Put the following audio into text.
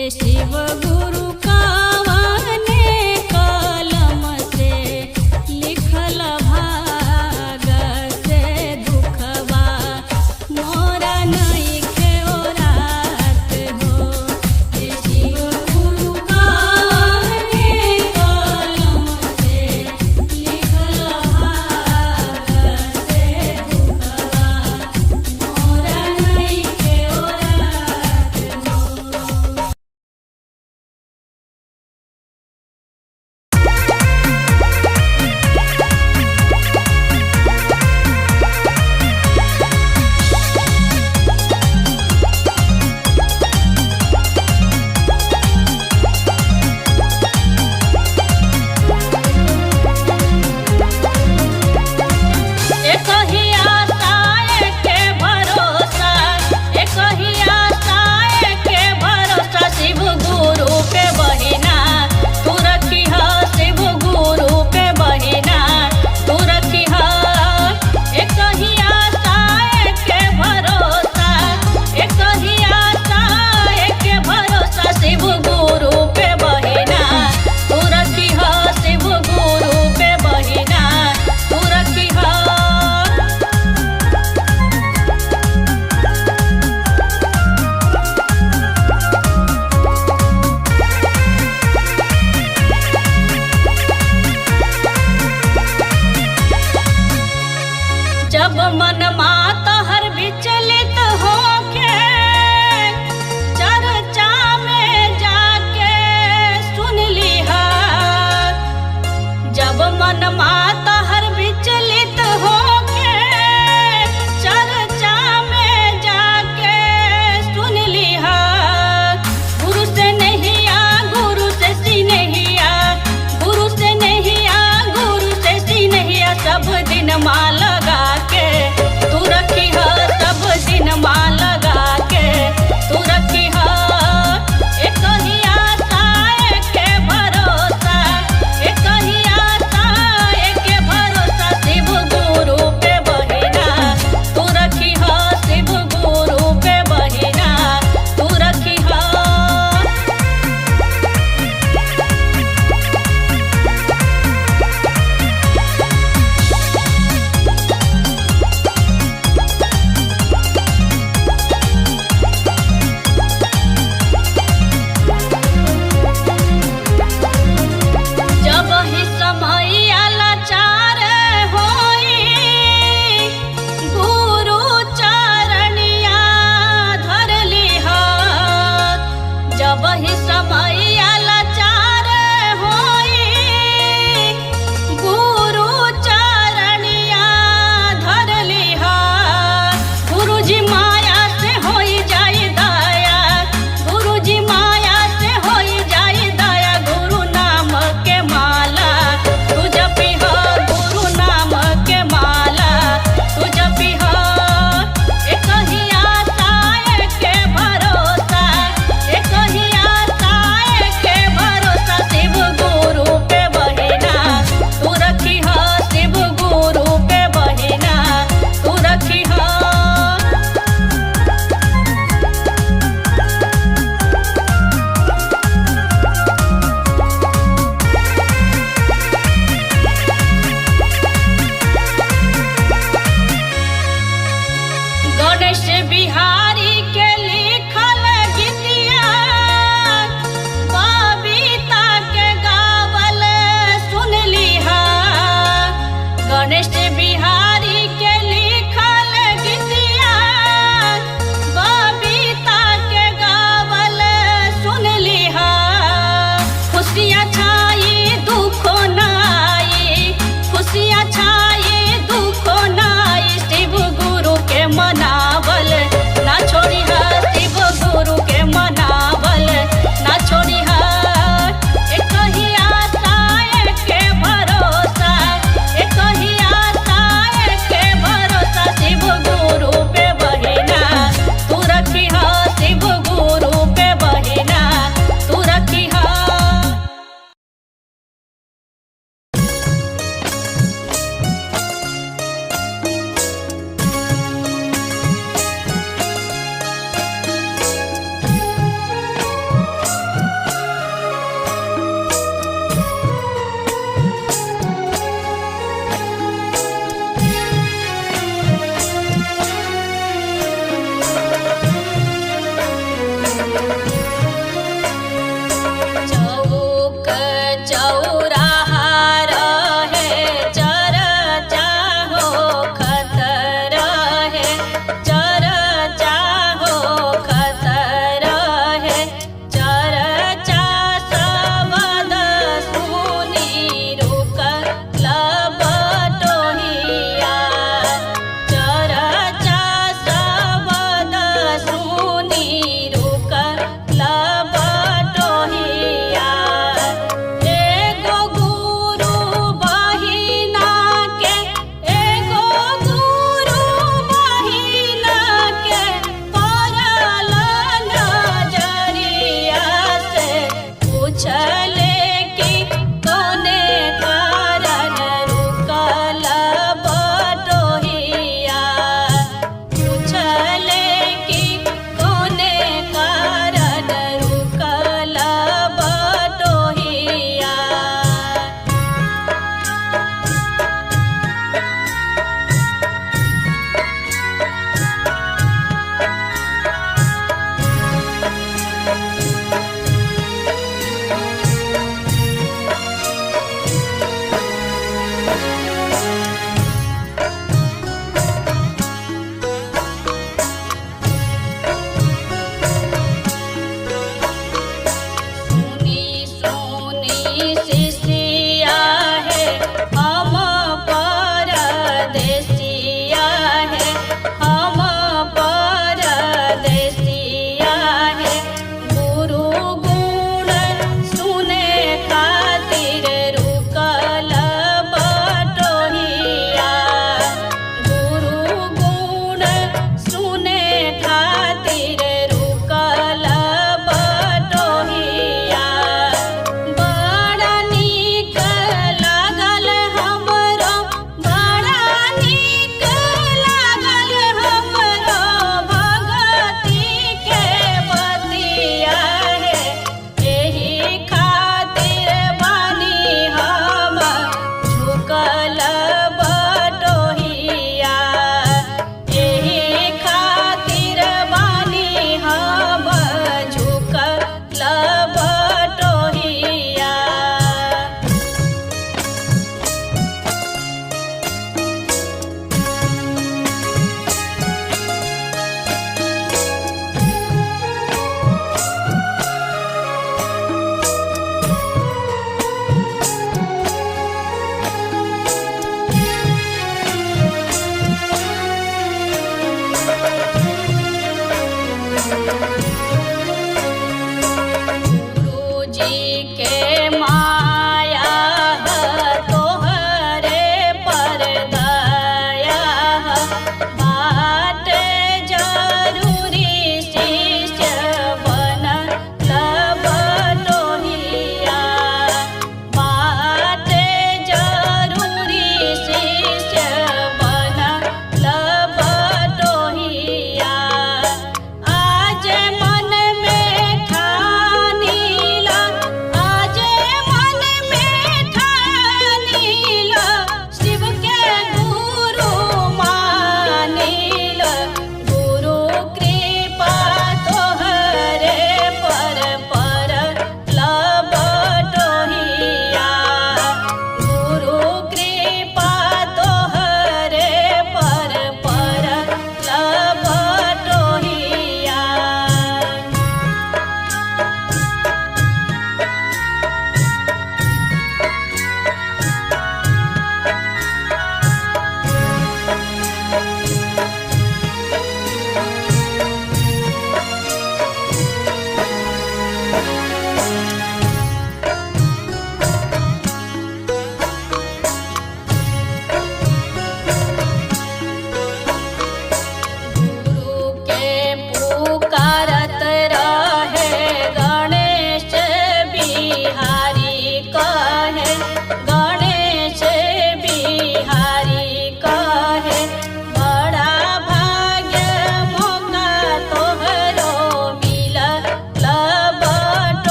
हे शिव गुरु कावने कलम से लिखल भाग से दुखवा मोरा नइखे ओरात हो। हे शिव गुरु कावने कलम से लिखल भाग से दुखवा मोरा नइखे ओरात हो। एक ही आशा एके भरोसा, एक ही आशा एके भरोसा, शिव गुरु पे बहिना तू रखिह, शिव गुरु पे बहिना तू रखिह। एक ही आशा एके भरोसा, एक ही आशा एके भरोसा, शिव गुरु पे बहिना तू रखिह, शिव गुरु पे बहिना तू रखिह। जब मन तोहर विचलित होके चर्चा में जाके सुन लिहा, जब मन तोहर विचलित होके चर्चा में जाके सुन लिहा, गुरु से नहीं आ गुरु से सिनहिया, गुरु से नहीं आ गुरु से सिनहिया, सब दिन माँ लगा के तू रखिह, सब दिन माँ लगा के तू रखिह। एक ही आशा एके भरोसा, एक ही आशा एके भरोसा, शिव गुरु पे बहिना तू रखिह, शिव गुरु पे बहिना तू रखिह। जब ही समय लाचार होई गुरु चरणिया धर लिहा, जब ही समय लाचार होई गुरु चरणिया धर लिहा, गुरुजी माया से होई जाई दया, गुरुजी माया से होई जाई दया, गुरु नाम के माला तू जपिह, गुरु नाम के माला तू जपिह। एक ही आशा एके भरोसा, एक ही आशा